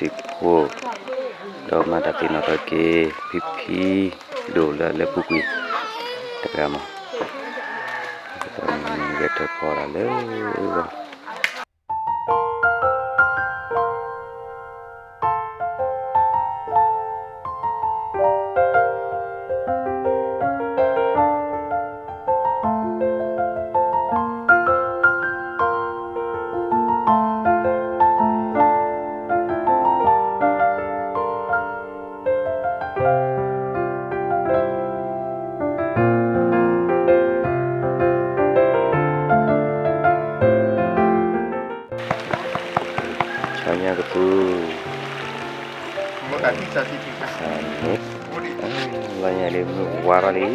သ့ၣ်ခိၣ်, ဒီးမၤတၢ်သ့ၣ်နီၣ်ထီၣ်က့ၤ ဖံဖံဒိၣ်လၢအလဲၤပူၤကွံာ်တဂၤမး, ဂဲၤထၢၣ်ဖီတၢ်လၢ ဆီညါကသူ, လီၤညါလံ မုၢ်ဝါထီၣ်လံ. မူဝဲလီ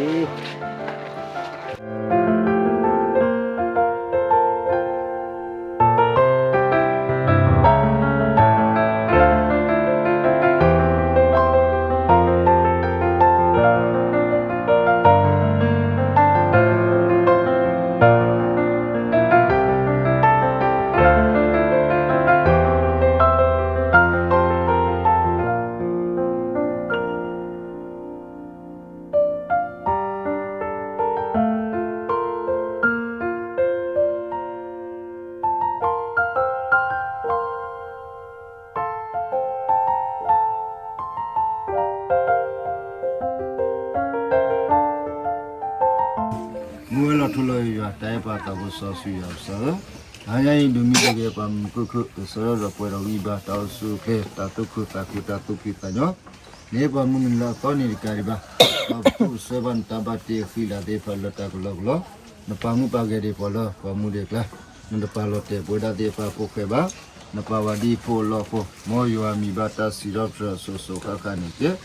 ၤထူလီၤယိာ်ယွၤ တၢ်အဲၣ်ပှၤသးဖိစီဆှံယွၤပစၢ်ဧၢ, တဟါညါအံၤ ဒုးမံဒုးဂဲၤပှၤမုၢ်ခုၣ်ခုၣ် ကစၢ်ဒီးပှဲၤဒီးဝံဘါ တၢ်အိၣ်ဆူၣ်အိၣ်ချ့ တၢ်သူၣ်ခုသးခု တၢ်သူၣ်ဖှံသးညီ, န့ၢ်ပှၤမုၢ်နံၤလၢအသီန့ၣ်တကးဒံးဘၣ်, ဒီးပသူၣ်ပစွဲဘၣ်နတၢ်ဘၣ်တ့အဃံအလၤသ့ၣ်တဖၣ်လၢတၢ်ကလီကလီ, နပာ်မူပာ်ဂဲၤဒံးပှၤလၢပှၤမူဒံးအကျါ, နတပာ်လီၤတဲာ်ပဝဲဒၣ်သ့ၣ်တဖၣ်အဖိဃဲဘၣ်, နပာ်ဝဲဒ်ဖိအလီၢ်အဃိ, မ်ယွၤမံၤဘၣ်တၢ်စံးထီၣ်ပတြၢၤအစိၤစိၤဃၣ်ဃၣ်န့ၣ်တက့ၢ်.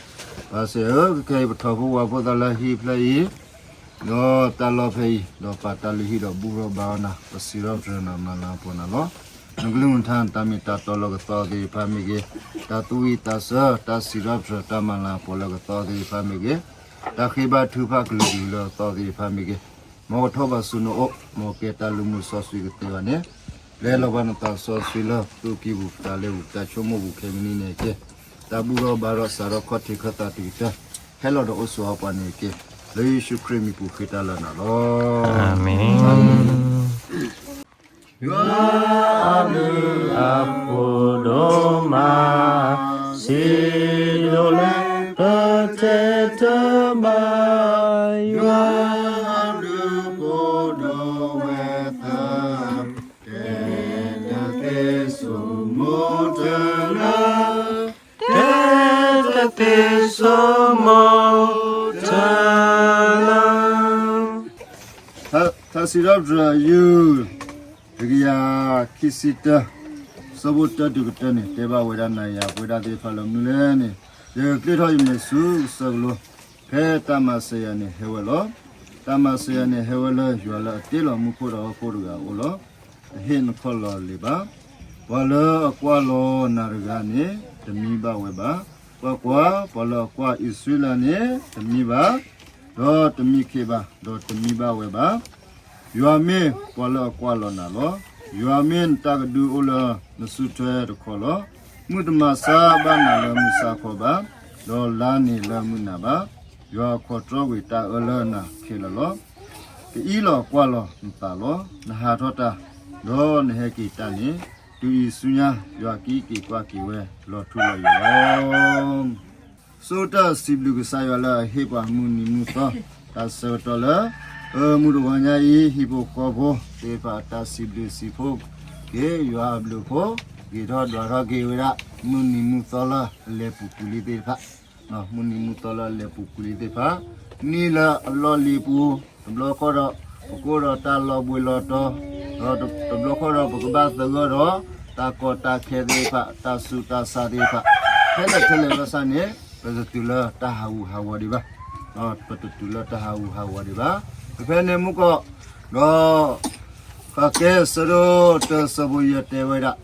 ဘၣ်ဆၣ်ဧၢ, ခဲအံၤပထီၣ်ဖိဝးဖိသးလၢဟံၣ်ဖျၢၣ်အံၤ ဒီးတၢ်လီၢ်ဖဲအံၤ, ဒီးပာ်တၢ်လုၢ်ဟံၣ်ဒီးဘူၣ်ထီၣ်ဘါထီၣ်နၤ, ပစံးထီၣ်ပတြၢၤနၤ မၤလၤကပီၤနၤလီၤ. နကလုၢ်နကထါ တၢ်မ့ၢ်တၢ်တီလၢကသီသ့ၣ်တဖၣ်မ့ၢ်ဂ့ၤ, တၢ်သူၣ်ဝံၣ်သးဆၢ တၢ်စံးထီၣ်ပတြၢၤ တၢ်မၤလၤကပီၤလၢကသီသ့ၣ်တဖၣ်မ့ၢ်ဂ့ၤ, တၢ်ဃ့ဘါထုကဖၣ်ကလုာ်ကလုာ်လၢကသီသ့ၣ်တဖၣ်မ့ၢ်ဂ့ၤ, မ်ကထီၣ်ဘၣ်ဆူနအိၣ်, မ်ကဲတၢ်လုၢ်မူစီဆှံကသ့ဘၣ်န့ၣ်, ပျဲလီၤဘၣ်နသးစီဆှံလၢပသူၣ်ကံၢ်ပူၤ ပတၢ်လၢပူၤ ပတၢ်ဆိကမိၣ်ပူၤခဲကနံၣ်န့ၣ်တက့ၢ်. တၢ်ဘူၣ်ထီၣ်ဘါထီၣ် စးထီၣ်ခီၣ်ထံးခီၣ်သးတကတၢၢ်, ဟဲလီၤဒီးအိၣ်ဆိးအီၤပှၤန့ၣ်တက့ၢ်. လၢယ့ၣ်ၡူးခရံာ်မံၤပူၤဃ့တၢ်လၢနၤလီၤ. အၤမ့ၣ်. ယွၤအဘျုးအဖှိၣ်ဒိၣ်မး, စံးဒိၣ်လၢပတဲတမး, ယွၤအဘျုးကိးဒိၣ်ဝဲသၢ, တဲတသ့ဆိမိၣ်တၢ်လၢ, တဲတသ့ဆိမိၣ်တၢ်လၢ. ထါစံးထီၣ်ပတြၢၤ ယုၢ်တကယၤခံဆံတၢ, ဆၢဖိတၢတုၤကတၢန့ၣ် တဲဘၣ်ဝဲဒၣ်နၤယၤပဝဲဒၣ်သ့ၣ်တဖၣ်လၢမနုၤလဲၣ်န့ၣ်, ယကကျ့ထီၣ်ယမဲာ်ဆူကစၢၢ်ကလိ, ဖဲတၢ်မၤစၢၤယၤန့ၣ်ဟဲဝဲလီၤ. တၢ်မၤစၢၤယၤန့ၣ်ဟဲဝဲလၢယွၤလၢအတ့လီၤမူခိၣ်ဒီးဟီၣ်ခိၣ်တဂၤအအိၣ်လီၤ. တဟ့ၣ်နခီၣ်လီၤလံၤဘၣ်. ပှၤလၢအကွၢ်လီၤနၤတဂၤန့ၣ် တမံဘၣ်ဝဲဘၣ်. ကွၢ်ကွၢ်, ပှၤလၢအကွၢ်အံၣ်စရ့လးန့ၣ် တမံဘၣ်, ဒီးတမံခ့ဘၣ်, ဒီးတမံဘၣ်ဝဲဘၣ်. ယွၤမ့ၢ်ပှၤလၢအကွၢ်လီၤနၤလီၤ. ယွၤမ့ၢ်နတၢ်ကဒုအိၣ်လၢနစုထွဲတခီလီၤ. မုၢ်တမၤဆါဘၣ်နၤလၢမုၢ်ဆါခီဘၣ်, ဒီးလါန့ၣ်လၢမုၢ်နၤဘၣ်. ယွၤအခီၣ်တြီကွံာ်တၢ်အၢလၢနၤခဲလၢာ်လီၤ. ကအံးလီၤကွၢ်လီၤနသးလီၤ. နဟးထီၣ်တၢ်, ဒီးနဟဲက့ၤတၢ်န့ၣ်, တုၤအံၤဆူညါ ယွၤကအံးက့ၤကွၢ်က့ၤဝဲ လီၤထူလီၤယိာ်လီၤ. ဆိတၢ်စံးဘျုးကစၢ်ယွၤလၢအဟ့ၣ်ပှၤမုၢ်နံၤမုၢ်သီ, တၢ်ဆၢကတီၢ်လၢ မုၢ်တဂီၤညါအံၤ ဟံၣ်ဖိဃီဖိသ့ၣ်တဖၣ် တၢ်စံးဘျုးစံးဖှိၣ်က့ၤယွၤအဘျုးအဖှိၣ်, ဂ့ၤထီၣ်ဒွးထီၣ်က့ၤဝဲဒၣ် မုၢ်နံၤမုၢ်သီလၢအလဲၤပူၤကွံာ်လံသ့ၣ်တဖၣ်, မုၢ်နံၤမုၢ်သီလၢအလဲၤပူၤကွံာ်လံသ့ၣ်တဖၣ်, နံၣ်လၢအလီၢ်လံၤပူၤ, တဘျီဃီဒီး ပကအိၣ်ဒီးတၢ်လီၤဘှံးလီၤတီၤ, ဒီးတဘျီဃီဒီး ပကဘၣ်သဂၢၢ်ဒီး တၢ်ကီတၢ်ခဲသ့ၣ်တဖၣ်, တၢ်ဆူးတၢ်ဆါသ့ၣ်တဖၣ်, ထဲလဲၣ်ထဲလဲၣ်ဘၣ်ဆၣ်န့ၣ် ပတတုၤလၢတၢ်ဟးဂူာ်ဟးဂီၤဒံးဘၣ်, ပတတုၤလၢတၢ်ဟးဂူာ်ဟးဂီၤဒံးဘၣ်. ဖဲဖဲန့ၣ်မူကီၢ်, ဒီး ဃးကဲဆၢဒိၣ်တၢဆၢဖိယဲၢ်တဲဝဲဒၣ်,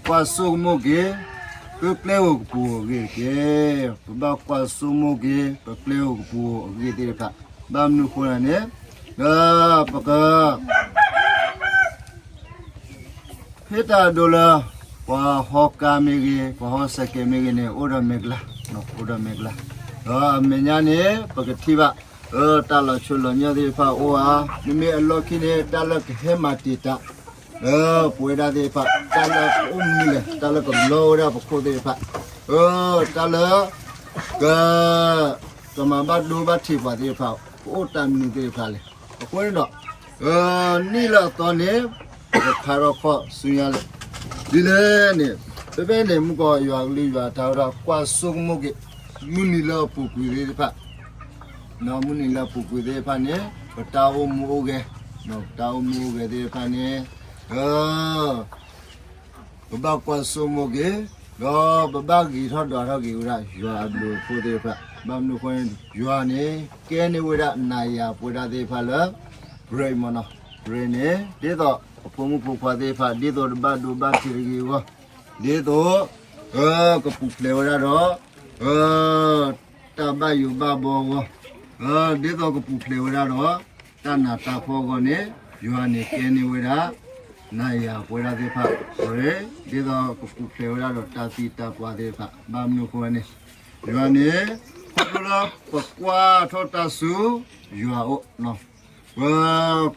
ကွၢ်ဆိကမိၣ်က့ၤ ပကျဲဧိၤကပူၤဧိၤအဂ့ၢ်တက့ၢ်. ပဘၣ်ကွၢ်ဆိကမိၣ်က့ၤ ပကျဲဧိၤကပူၤဧိၤအဂ့ၢ်သ့ၣ်တဖၣ်, ဘၣ်မနုၤအဃိလဲၣ်န့ၣ်, ဒီးပက ဖဲတၢ်ဒိးလၢ ပှၤဟီၣ်ကါမ့ၢ်ဂ့ၤ, ပှၤဟီၣ်စဲးကဲးမ့ၢ်ဂ့ၤန့ၣ် အိၣ်ဒီးမဲာ်ကျါ, အိၣ်ဒီးမဲာ်ကျါ, ဒီးအမဲာ်ညါန့ၣ် ပကထံၣ်ဘၣ်, တၢ်လီၤဆိလီၤညီသ့ၣ်တဖၣ်အိၣ်ဧါ, မ့မ့ၢ်အလီၢ်ခံန့ၣ် တၢ်လၢကဟဲမၤတံာ်တာ် ပဝဲဒၣ်သ့ၣ်တဖၣ်, တၢ်လၢကအိၣ်မနုၤလဲၣ်, တၢ်လၢကဘျီဝဲဒၣ်ပခိၣ်သ့ၣ်တဖၣ်, တၢ်လၢ က ကမၤဘၣ်ဒိဘၣ်ထံးပှၤသ့ၣ်တဖၣ်, ကအိၣ်တၢ်မနုၤသ့ၣ်တဖၣ်လဲၣ်. အဃိန့ၣ်ဒီး နံၣ်လၢအသီန့ၣ် ပကခါထီၣ်ခီၣ်ဆူညါလဲၣ်. ဒ်လဲၣ်န့ၣ်, ဖဲဖဲန့ၣ် မုၢ်ကီးယွၤကလုၢ်ယွၤတၢ်ဝဲဒၣ် ကွၢ်ဆိကမိၣ်က့ၤ မုၢ်နံၤလၢအပူၤကွံာ်သ့ၣ်တဖၣ်, မုၢ်နံၤလၢအပူၤကွံာ်သ့ၣ်တဖၣ်န့ၣ် ပတၢ်အိၣ်မူအိၣ်ဂဲၤ, ပတၢ်အိၣ်မူအိၣ်ဂဲၤသ့ၣ်တဖၣ်န့ၣ် ပဘၣ်ကွၢ်ဆိကမိၣ်က့ၤ, ဒီးပဘၣ်ဂ့ၤထီၣ်ဒွးထီၣ်က့ၤဝဲဒၣ် ယွၤအဘျုးအဖှိၣ်သ့ၣ်တဖၣ်, ဘၣ်မနုၤအဃိန့ၣ် ယွၤန့ၣ် ကဲန့ၢ်ဝဲဒၣ်နၤယၤပဝဲဒၣ်သ့ၣ်တဖၣ်လၢ ပြဲမနီၤ, ပြဲန့ၣ် ဒ်သိးအဖိမုၣ်ဖိခွါသ့ၣ်တဖၣ် ဒ်သိးတဘၣ်ဒိဘၣ်ထံးတဂ့ၤအဂီၢ်, ဒ်သိး ကပူၤဖျဲးဝဲဒၣ်ဒီး တၢ်ဘၣ်ယိၣ်ဘၣ်ဘီအဂီၢ်, ဒ်သိးကပူၤဖျဲးဝဲဒၣ်ဒီး တၢ်နးတၢ်ဖှီၣ်အဂီၢ်န့ၣ် ယွၤန့ၣ်ကဲန့ၢ်ဝဲဒၣ် နၤယၤပဝဲဒၣ်သ့ၣ်တဖၣ်, ဒ်သိးကပူၤဖျဲးဝဲဒၣ်ဒီးတၢ်သံတၢ်ပှၢ်သ့ၣ်တဖၣ်, ဘၣ်မနုၤအဃိန့ၣ် ယွၤန့ၣ် ခီဖျိလၢပကွၢ်ထီၣ်တၢ်ဆူ ယွၤအအိၣ် ပ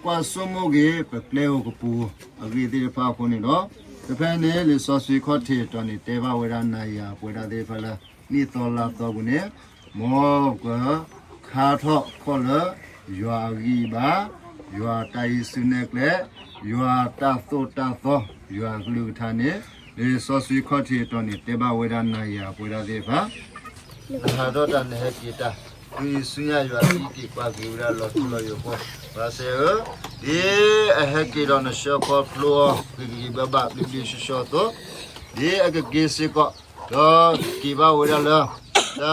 ကွၢ်ဆိကမိၣ်က့ၤ ပကျဲဧိၤကပူၤဧိၤအဂ့ၢ်သ့ၣ်တဖၣ်အဃိန့ၣ်ဒီး, တဖဲန့ၣ် လံာ်စီဆှံခီၣ်ထံးတီၤန့ၣ် တဲဘၣ်ဝဲဒၣ်နၤယၤပဝဲဒၣ်သ့ၣ်တဖၣ်လၢ နံၣ်သီလါသီပူၤန့ၣ် မ်ပကခါထီၣ်ခီၣ်လၢ ယွၤအဂံၢ်အဘါ, ယွၤတၢ်ဟံးစုနဲၣ်ကျဲ, ယွၤတၢ်သိၣ်တၢ်သီ, ယွၤအကလုၢ်ကထါန့ၣ်, လံာ်စီဆှံခီၣ်ထံးတီၤန့ၣ် တဲဘၣ်ဝဲဒၣ်နၤယၤပဝဲဒၣ်သ့ၣ်တဖၣ် နဟးထီၣ်တၢ်နဟဲက့ၤတၢ်, တုၤအံၤဆူညါယွၤအံးက့ၤပှၤက့ၤဝဲဒၣ်လီၤထူလီၤယိာ်ဖိ, ပှၤစဲဧၢ, ဒ်အဟဲက့ၤဒီးနဆှၢခီဖျိအီၤ ဂ့ၤဂ့ၤဘၣ်ဘၣ်ဘျ့ဘျ့ဆှီဆှီအသိး, ဒ်အကက့ၤစ့ၢ်ကီး ဒီးကက့ၤဘၣ်ဝဲဒၣ်လၢ တၢ်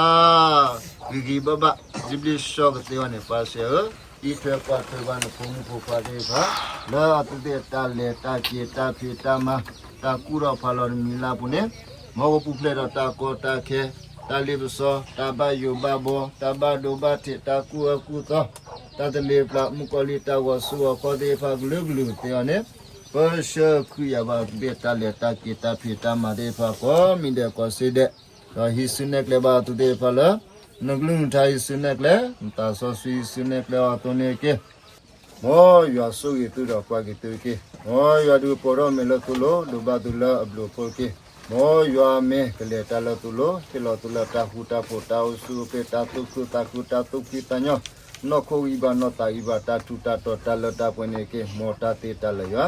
ဂ့ၤဂ့ၤဘၣ်ဘၣ် ဘျ့ဘျ့ဆှီဆှီကသ့အီၤန့ၣ် ပှၤစဲဧၢ, အံးထွဲကွၢ်ထွဲဘၣ်နဖိမုၣ်ဖိခွါသ့ၣ်တဖၣ် လၢအဝဲသ့ၣ်အတၢ်လဲၤတၢ်က့ၤတၢ်ဖံးတၢ်မၤ တၢ်ကူၣ်ထီၣ်ဖးလီၤတမံၤလၢ်ပူၤန့ၣ်, မ်ကပူၤဖျဲးဒီးတၢ်ကီတၢ်ခဲ, တၢ်လ့ပစီ, တၢ်ဘၣ်ယိၣ်ဘၣ်ဘီ, တၢ်ဘၣ်ဒိဘၣ်ထံး, တၢ်ကူၣ်အၢကူၣ်သီ, တၢ်တလ့ၤပျၢ်, မုၣ်ကီၤလံၢ်တၢ်ဂီၤဆူဂီၤခီသ့ၣ်တဖၣ်ကလုာ်ကလုာ်သ့အီၤန့ၣ်, ပဆှၢဃုာ်ယၤဘၣ်အဝဲသ့ၣ် တၢ်လဲၤတၢ်က့ၤတၢ်ဖံးတၢ်မၤသ့ၣ်တဖၣ် ကိးမံၤဒဲးကိးစ့ဒဲး, ဒီးဟံးစုနဲၣ်ကျဲဘၣ်အဝဲသ့ၣ်တဖၣ်လၢ နကလုၢ်နကထါဟံးစုနဲၣ်ကျဲ, နသးစီဆှံဟံးစုနဲၣ်ကျဲအီၤအသိးန့ၣ်တက့ၢ်. မ်ယွၤဆိၣ်ဂ့ၤသုဒီးကွၢ်က့ၤသုတက့ၢ်. မ်ယွၤဒုးပိာ်ထီၣ်မ့ၢ်လၢသုလိၤ, ဒုးဘၣ်သုလၢအဘျုးအဖှိၣ်တက့ၢ်. မ်ယွၤမ့ၢ်ကလဲၤတၢ်လၢသုလိၤ, ဟ့ၣ်လီၤသုလၢတၢ်ဃူတၢ်ဖိး, တၢ်အိၣ်ဆူၣ်အိၣ်ချ့, တၢ်သူၣ်ခုသးခု, တၢ်သူၣ်ဖှံသးညီ, နီၢ်ခိဂံၢ်ဘါနီၢ်သးဂံၢ်ဘါ, တၢ်ထူးတၢ်တီၤ, တၢ်လၢတၢ်ပှဲၤန့ၣ်တက့ၢ်. မ်တၢ်သ့တၢ်လၢာ်ယွၤ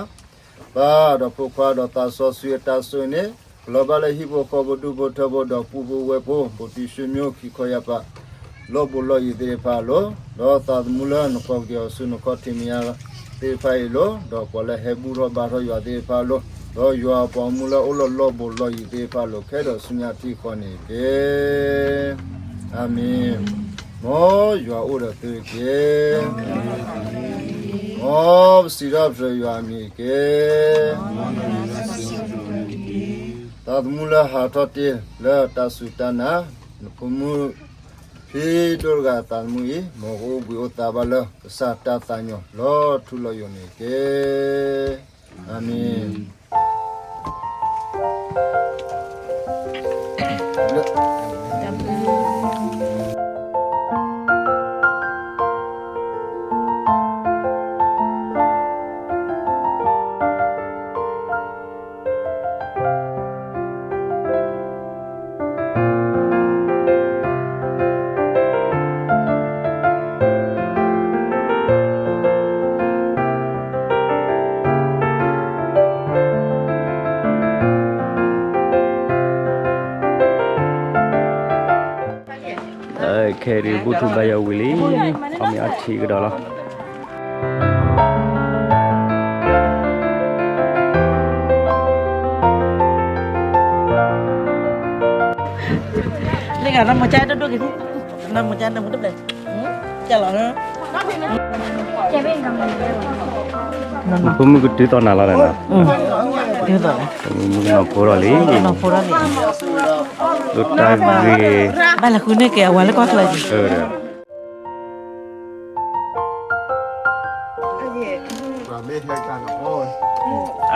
ပၢ်ဒီးဖိခွါဒီးသးစီဆှံအတၢ်ဆိၣ်ဂ့ၤန့ၣ်, ကလီၤဘၣ်လၢဟံၣ်ဖိဃီဖိဒူၣ်ဖိထၢဖိဒီးပူဖိဝဲၢ်ဖိ, ဘူးတံၢ်ဆှၢမံၤခံခီယၢ်ပၤ, လီၢ်ဘူးလီၢ်ယံၤသ့ၣ်တဖၣ်အလိၤ, ဒီးသးသမူလၢနကိးက့ၤအီၤဆူနခီၣ်ထံးမဲာ်ညါသ့ၣ်တဖၣ်အံၤအလိၤ, ဒီးပှၤလၢဟဲဘူၣ်ထီၣ်ဘါထီၣ်ယွၤသ့ၣ်တဖၣ်အလိၤ, ဒီးယွၤအပှၤမူလၢအိၣ်လၢလီၢ်ဘူးလီၢ်ယံၤသ့ၣ်တဖၣ်အလိၤ, ခဲဒီးဆူညါထံဃီန့ၣ်တက့ၢ်. အၤမ့ၣ်. မ်ယွၤအိၣ်ဒီးသုတက့ၢ်. မ်ပစံးထီၣ်ပတြၢၤယွၤအမံၤတက့ၢ်. သးသမူလၢဟးထီၣ်တ့ၢ်လၢတၢ်စူၢ်တၢ်နာ်, နဖိမုၣ်ဖံဒိၣ်တဂၤအသးသမူအံၤ, မ်ကအိၣ်ဘှံးအိၣ်သါဘၣ်လၢကစၢ်တၢ်သးကညီၤလီၤထူလီၤယိာ်န့ၣ်တက့ၢ်. အၤမ့ၣ်. ခဲအံၤဒုး ဘူၣ်ထူဘါယွၤဝံၤလံ, အီၣ်မ့ၤအီထံကဒီးလီၤ. လၢဂၤနီၢ်မူကၠါဒိၣ်ဒိၣ်က့ၤ, နီၢ်မူကၠါနီၢ်မူတဘျဲၣ်, ကၠါလီၤ. ဖိမုၣ်ကတုၤသီၣ်နၤလီၤနီၤ, တုၤသီၣ်, မုၣ်ကနီၤဖိထီၣ်လံ, နီၤဖိထီၣ်လံ, ဒိၣ်တၢ်ဂ့ၤ, ဘၣ်လဲၤဃုန့ၢ်က့ၤအဝၤလၢကွၢ်ချၢ, အ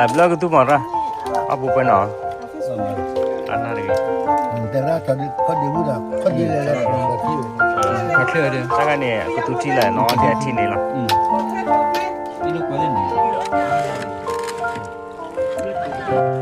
ဘျီကသူၣ်မီၤရၣ်, အပူၤပှဲၤနီၤ. အနၢ်တဂ့ၤ, တဲဒၣ်ခီဒံဝံၤဒီး ခီဒံလဲၤလဲၤခီထံဝဲ, ခီချၢဝဲဒီး တၢ်ဂၤန့ၣ် အကသူထံလၢနီၢ်ဒဲးအထံန့ၣ်လီၤ, ခံဝဲဒၣ် ကၠီလဲၣ်, ကၠီလီၤ.